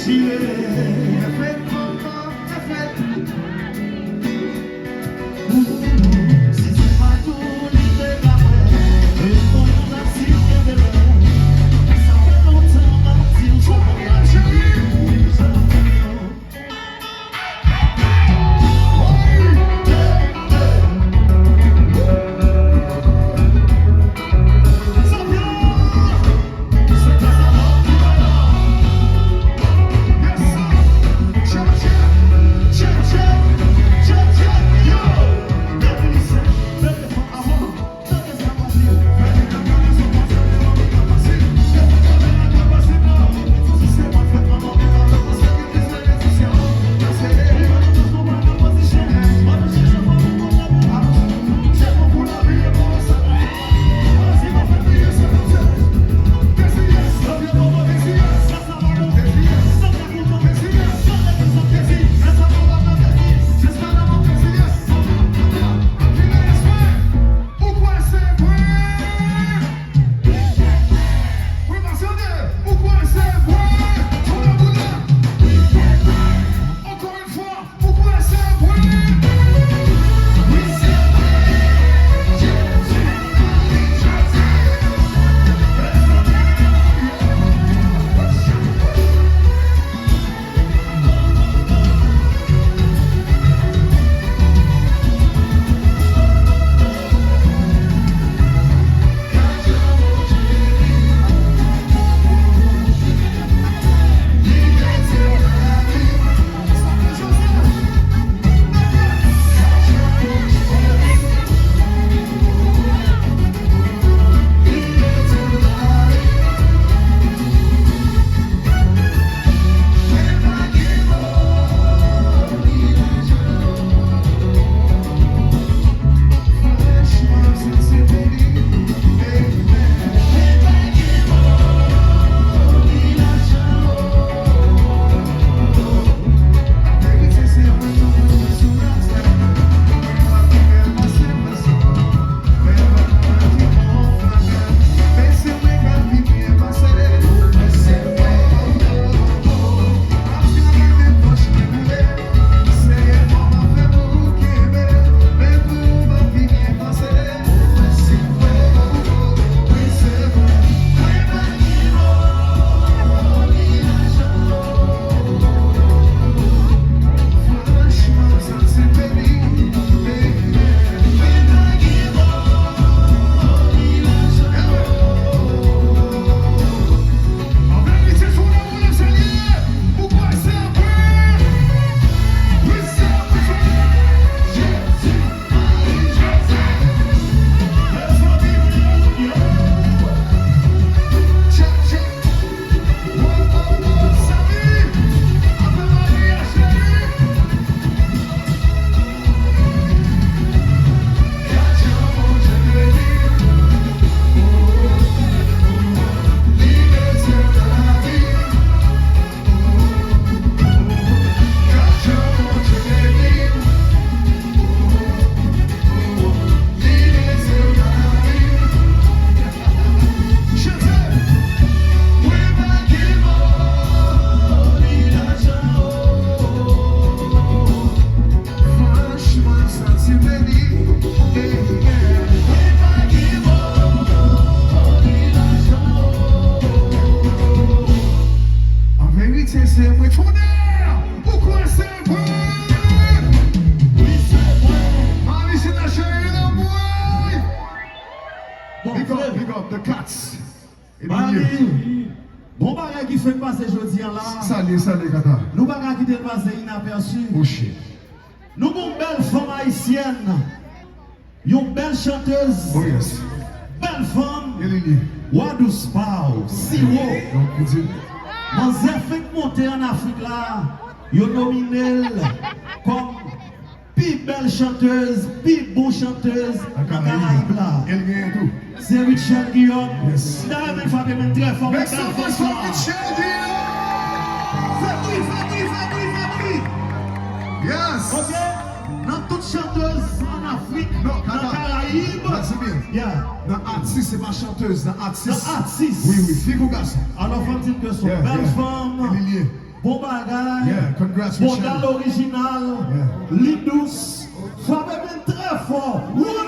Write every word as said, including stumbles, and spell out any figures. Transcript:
Ou kwè se vre? An verite, se mwen. Tonnerre! Ou kwè se vre? Wi, se vre. Mami, se la cheri, anmwey! Bon, big up, big up, the cats. Mami, bon bagay ki fèk pase jodi a la. Salye, salye, Kata. Nou pa ka kite l pase inapèsi. Oh, shit. Nou gen yon bèl fanm ayisyèn, yon bèl chantèz, oh, yes, bèl fanm, Elilie, wa dous pa w, siwo. Donk, pou di, manzè fenk monte ann Afrik la, yo nomine l kòm pi bèl chantèz, pi bon chantèz nan Karayib la. Karayib la. El genyen tou. Se Rutshelle Guillaume. Yes. M ta renmen frape men trè fò pou bèl fanm sa. Make some noise for Rutshelle Guillaume! Fè bri, fè bri, fè bri, fè bri! Yes! Ok? Nan tout chantèz ann Afrik, nan Karayib. Nan atis, se pa chantèz, nan atis. Nan atis. Wi, wi, fi kou gason. Alò, fò m di n ke se yon bèl fanm. Elilie. Bon bagay. Yeah, congrats, Bon Michel. Dal orijinal. Yeah. Li dous. Frape men trè fò. One,